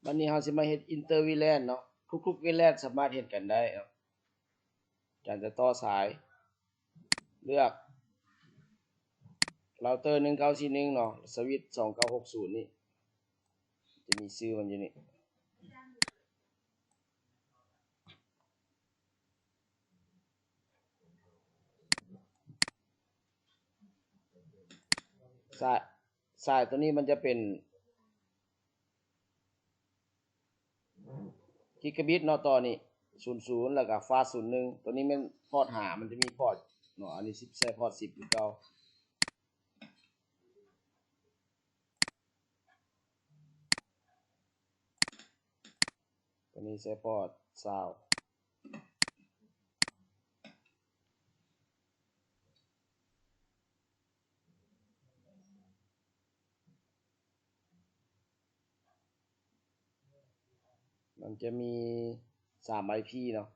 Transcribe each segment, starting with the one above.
ບາດນີ້ເຮົາຊິມາເຮັດ inter VLAN ເນາະ ທຸກໆ VLAN ສາມາດເຮັດກັນໄດ້ເນາະ. ອາຈານຈະຕໍ່ສາຍ ເລືອກ ເຮົາເຕີໜຶ່ງເກົ້າສີ່ໜຶ່ງເນາະ ສະວິດສອງເກົ້າຫົກສູນນີ້ ຈະມີຊື່ມັນຢູ່ນີ້. ສາຍ ສາຍໂຕນີ້ມັນຈະເປັນກິກກາບິດເນາະ ຕໍ່ນີ້ສູນສູນ ແລ້ວກະຟາສສູນໜຶ່ງ. ໂຕນີ້ແມ່ນພອດຫ້າ ມັນຈະມີພອດເນາະ ອັນນີ້ສິບ ໃສ່ພອດສິບຄືເກົ່າ. ຕົວນີ້ໃສ່ພອດຊາວ ມັນຈະມີສາມໄອພີເນາະ.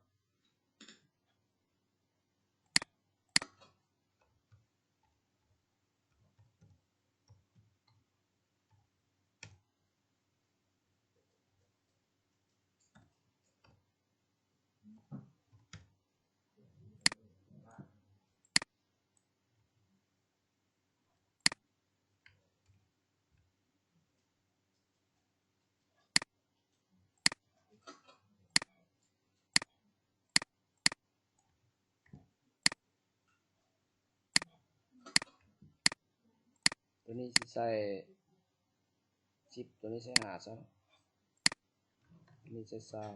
ຕົວນີ້ຊິໃສ່ສິບ ຕົວນີ້ໃສ່ຫ້າຊະ ຕົວນີ້ໃສ່ຊາວ.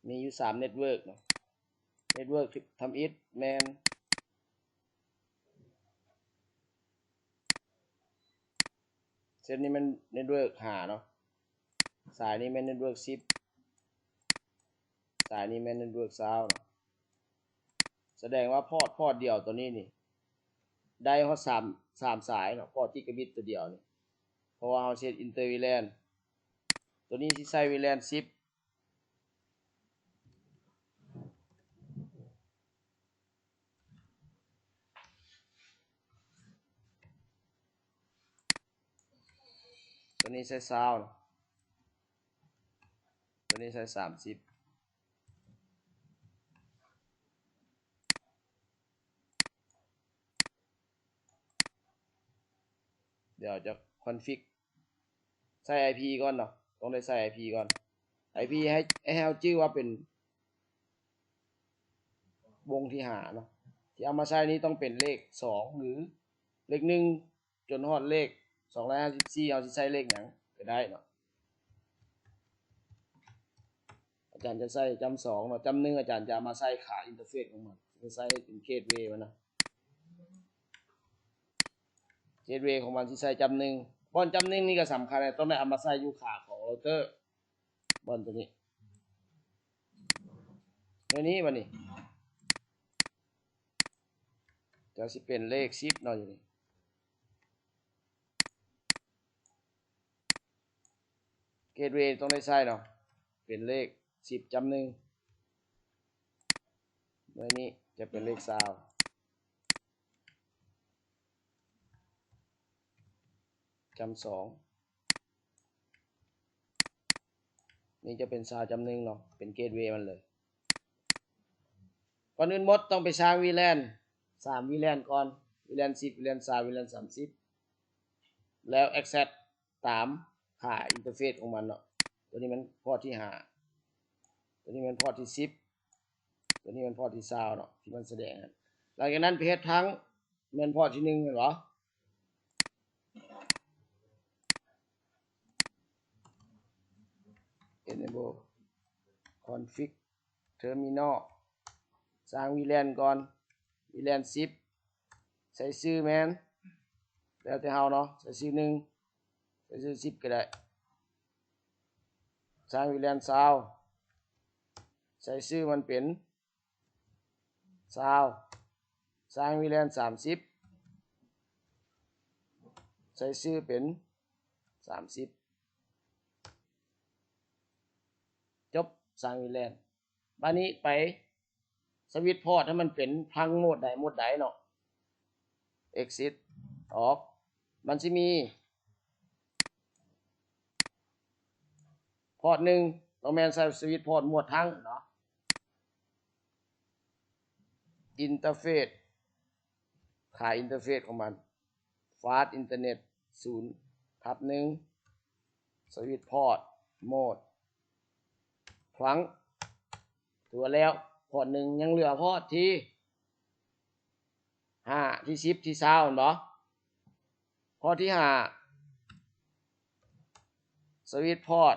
ມີຢູ່ສາມເນັດເວີກເນາະ ເນັດເວີກທຳອິດແມ່ນ ເສັ້ນນີ້ແມ່ນເນັດເວີກຫ້າເນາະ ສາຍນີ້ແມ່ນເນັດເວີກສິບ ສາຍນີ້ແມ່ນເນັດເວີກຊາວເນາະ. ສະແດງວ່າພອດ ພອດດຽວຕົວນີ້ນີ້ ໄດ້ຮອດສາມ ສາມສາຍເນາະ ພອດທີ່ກະບິດຕົວດຽວນີ້ ເພາະວ່າເຮົາຊິເຮັດ inter VLAN ຕົວນີ້ຊິໃສ່ VLAN ສິບ ຕົວນີ້ໃສ່ຊາວ ຕົວນີ້ໃສ່ສາມສິບ. ດຽວຈະຄອນຟິກ ໃສ່ໄອພີກ່ອນເນາະ ຕ້ອງໄດ້ໃສ່ໄອພີກ່ອນ ໄອພີໃຫ້ ໃຫ້ເຮົາຈື່ວ່າເປັນວົງທີຫ້າເນາະ ທີ່ເອົາມາໃສ່ນີ້ຕ້ອງເປັນເລກສອງ ຫຼື ເລກໜຶ່ງ ຈົນຮອດເລກສອງຮ້ອຍຫ້າສິບສີ່ ເຮົາຊິໃສ່ເລກຫຍັງກະໄດ້ເນາະ. ອາຈານຈະໃສ່ຈ້ຳສອງເນາະ ຈ້ຳໜຶ່ງອາຈານຈະເອົາມາໃສ່ຂາອິນເຕີເຟດຂອງມັນ ຈະໃສ່ເປັນເກດເວມັນນະ ເກດເວຂອງມັນຊິໃສ່ຈ້ຳໜຶ່ງ ບ່ອນຈ້ຳໜຶ່ງນີ້ກະສຳຄັນ ຕ້ອງໄດ້ເອົາມາໃສ່ຢູ່ຂາຂອງເຮົາເຕີ ບ່ອນຕົວນີ້ ໃນນີ້ບາດນີ້ ຈະຊິເປັນເລກສິບເນາະ ຢູ່ນີ້ ເກດເວຕ້ອງໄດ້ໃສ່ເນາະ ເປັນເລກສິບຈ້ຳໜຶ່ງ ໃນນີ້ຈະເປັນເລກຊາວ ຈ້ຳສອງ ນີ້ຈະເປັນຊາວຈ້ຳໜຶ່ງເນາະ ເປັນເກດເວມັນເລີຍ. ກ່ອນອື່ນໝົດຕ້ອງໄປສ້າງວີແລນ ສາມວີແລນກ່ອນ ວີແລນສິບ ວີແລນຊາວ ວີແລນສາມສິບ ແລ້ວແອັກເຊັດຕາມຂາອິນເຕີເຟດຂອງມັນເນາະ. ຕົວນີ້ແມ່ນພອດທີຫ້າ ຕົວນີ້ແມ່ນພອດທີສິບ ຕົວນີ້ແມ່ນພອດທີຊາວເນາະ ທີ່ມັນສະແດງ. ຫຼັງຈາກນັ້ນໄປເຮັດທັງ ແມ່ນພອດທີໜຶ່ງແມ່ນບໍ່? ເອັນເອເບິນຄອນຟິກເທີມິນອລ ສ້າງວີແລນກ່ອນ ວີແລນສິບ ໃສ່ຊື່ແມ່ນ ແລ້ວແຕ່ເຮົາເນາະ ໃສ່ຊື່ໜຶ່ງ ໃສ່ຊື່ສິບກະໄດ້ ສ້າງວີແລນຊາວ ໃສ່ຊື່ມັນເປັນ ຊາວ ສ້າງວີແລນສາມສິບ ໃສ່ຊື່ເປັນສາມສິບ ຈົບ ສ້າງວີແລນ. ບາດນີ້ໄປ ສະວິດພອດໃຫ້ມັນເປັນພັງໂໝດໃດໂໝດໃດເນາະ ເອັກຊິດ ອອກ ມັນຊິມີພອດໜຶ່ງ ຕ້ອງແມ່ນໃສ່ສະວິດພອດໂໝດທັງເນາະ ອິນເຕີເຟດ ຄ່າອິນເຕີເຟດຂອງມັນ ຟາສອິນເຕີເນັດ ສູນທັບໜຶ່ງ ສະວິດພອດໂໝດທຣັງ ຖືວ່າແລ້ວພອດໜຶ່ງ ຍັງເຫຼືອພອດທີຫ້າ ທີສິບ ທີຊາວແມ່ນບໍ່? ພອດທີຫ້າ ສະວິດພອດ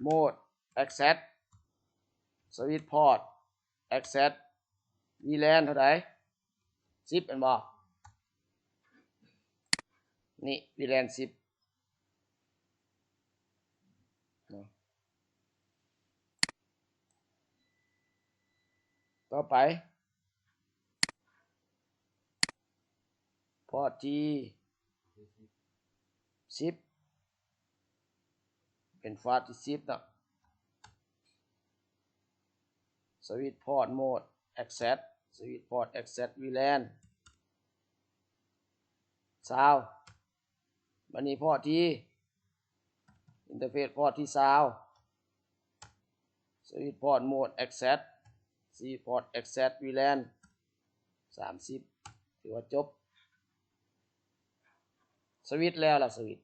ໂໝດແອັກເຊັດ ສະວິດພອດແອັກເຊັດ ວີແລນເທົ່າໃດ? ສິບແມ່ນບໍ່? ນີ້ ວີແລນສິບເນາະ ຕໍ່ໄປ ພອດທີສິບ ເປັນພອດທີສິບເນາະ ສະວິດພອດໂໝດແອັກເຊັດ ສະວິດພອດແອັກເຊັດ ວີແລນ ຊາວ ບາດນີ້ພອດທີ ອິນເຕີເຟດພອດທີຊາວ ສະວິດພອດໂໝດແອັກເຊັດ ສະວິດພອດແອັກເຊັດ ວີແລນ ສາມສິບ ຖືວ່າຈົບ ສະວິດແລ້ວລະ ສະວິດ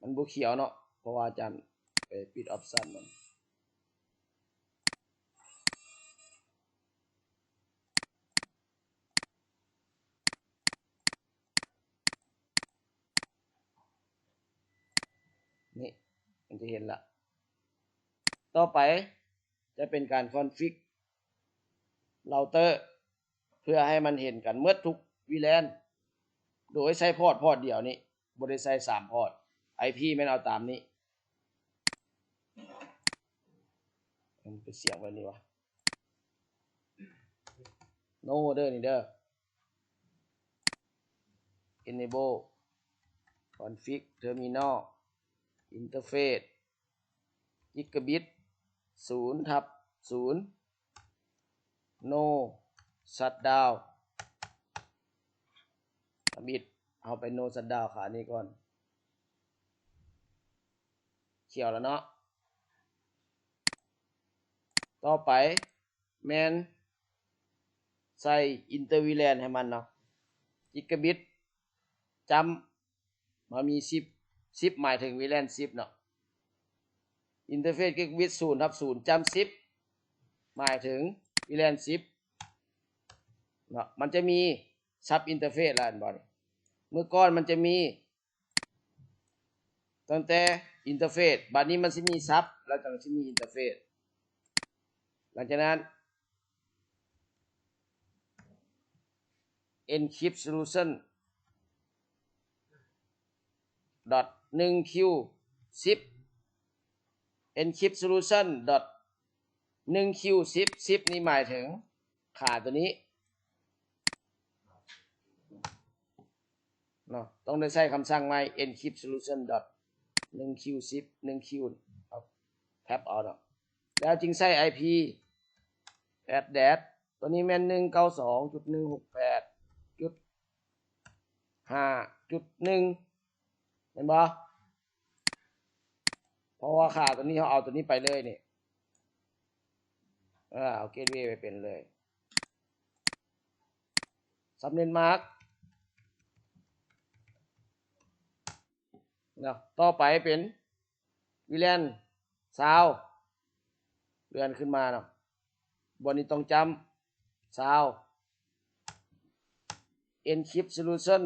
ມັນບໍ່ຂຽວເນາະ ເພາະວ່າອາຈານໄປປິດອອບຊັນມັນ. ນີ້ ມັນຈະເຫັນລະ ຕໍ່ໄປຈະເປັນການຄອນຟິກເຣົາເຕີ ເພື່ອໃຫ້ມັນເຫັນກັນໝົດທຸກວີແລນ ໂດຍໃຊ້ພອດ ພອດດຽວນີ້ ບໍ່ໄດ້ໃຊ້ສາມພອດ ໄອພີແມ່ນເອົາຕາມນີ້ ມັນເປັນສຽງແບບນີ້ວະ ໂນເດີ ນີ້ເດີ ເອເນເບິນ ຄອນຟິກ ເທີມິນອລ ອິນເຕີເຟດ ກິກກາບິດ ສູນທັບສູນ ໂນຊັດດາວ ທຳອິດ ເຮົາໄປໂນຊັດດາວ ຂານີ້ກ່ອນ ຂຽວແລ້ວເນາະ ຕໍ່ໄປແມ່ນໃສ່ອິນເຕີວີແລນໃຫ້ມັນເນາະ ກິກກາບິດ ຈ້ຳ ມັນມີສິບ ສິບໝາຍເຖິງວີແລນສິບເນາະ ອິນເຕີເຟດກິກກາບິດ ສູນທັບສູນ ຈ້ຳສິບ ໝາຍເຖິງວີແລນສິບເນາະ ມັນຈະມີຊັບອິນເຕີເຟດລະ ເຫັນບໍ່ນີ້ ເມື່ອກ່ອນມັນຈະມີ ຕັ້ງແຕ່ອິນເຕີເຟດ ບາດນີ້ມັນຊິມີຊັບ ແລ້ວຈັ່ງຊິມີອິນເຕີເຟດ ຫຼັງຈາກນັ້ນ ເອັນຄຣິບໂຊລູຊັນ ດອດໜຶ່ງຄິວສິບ ເອັນຄຣິບໂຊລູຊັນ ດອດໜຶ່ງຄິວສິບ ສິບນີ້ໝາຍເຖິງຄ່າຕົວນີ້ ເນາະ ຕ້ອງໄດ້ໃຊ້ຄຳສັ່ງໃໝ່ ເອັນຄຣິບໂຊລູຊັນ ດອດໜຶ່ງຄິວສິບ ໜຶ່ງຄິວ ເອົາແທັບເອົາເນາະ ແລ້ວຈຶ່ງໃຊ້ໄອພີແອັດແດຣສ ຕົວນີ້ແມ່ນໜຶ່ງເກົ້າສອງຈຸດໜຶ່ງຫົກແປດຈຸດຫ້າຈຸດໜຶ່ງ ແມ່ນບໍ່? ເພາະວ່າຄ່າຕົວນີ້ເຮົາເອົາຕົວນີ້ໄປເລີຍນີ້ ເອີ ເອົາເກດເວໄປເປັນເລີຍ ຊັບເນັດມາກ ເນາະ ຕໍ່ໄປເປັນວີແລນຊາວ ເລື່ອນຂຶ້ນມາເນາະ ບ່ອນນີ້ຕ້ອງຈ້ຳ ຊາວ ເອັນຄຣິບໂຊລູຊັນ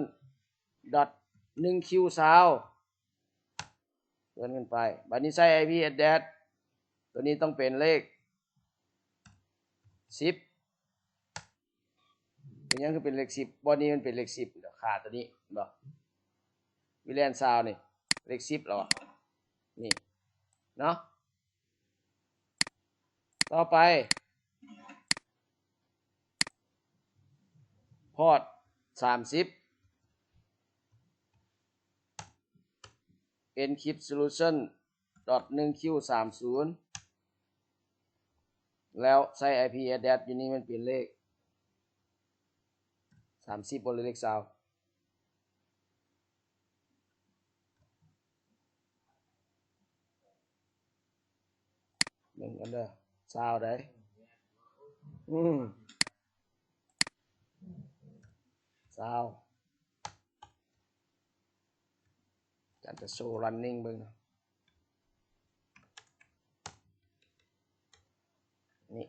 ດອດໜຶ່ງຄິວຊາວ ເລື່ອນຂຶ້ນໄປ ບາດນີ້ໃສ່ໄອພີແອັດແດຣສ ຕົວນີ້ຕ້ອງເປັນເລກສິບ ເປັນຫຍັງຄືເປັນເລກສິບ ບ່ອນນີ້ມັນເປັນເລກສິບ ຄ່າຕົວນີ້ເຫັນບໍ່ ວີແລນຊາວນີ້ ເລກສິບແລ້ວ ນີ້ເນາະ ຕໍ່ໄປ ພອດສາມສິບ ເອັນຄຣິບໂຊລູຊັນ ດອດໜຶ່ງຄິວສາມສູນ ແລ້ວໃສ່ IP address ຢູ່ນີ້ ມັນເປັນເລກສາມສິບບໍ່ ຫຼືເລກຊາວ? ເບິ່ງກັນເດີ ຊາວໃດ໋ ອືມ ຊາວ. ອາຈານຈະໂຊ running ເບິ່ງເນາະ ນີ້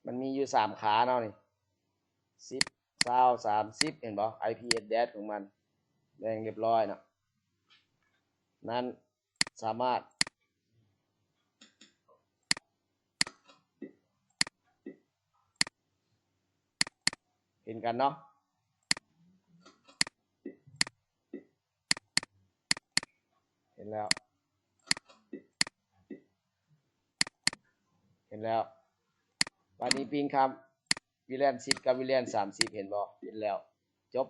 ມັນມີຢູ່ສາມຂາເນາະ ນີ້ ສິບ ຊາວ ສາມສິບ ເຫັນບໍ່? IP address ຂອງມັນແບ່ງຮຽບຮ້ອຍເນາະ ນັ້ນ ສາມາດ ເຫັນກັນເນາະ ເຫັນແລ້ວ ເຫັນແລ້ວ ບາດນີ້ປິງຄຳ VLAN ສິບ ກັບ VLAN ສາມສິບ ເຫັນບໍ່? ເຫັນແລ້ວ ຈົບ.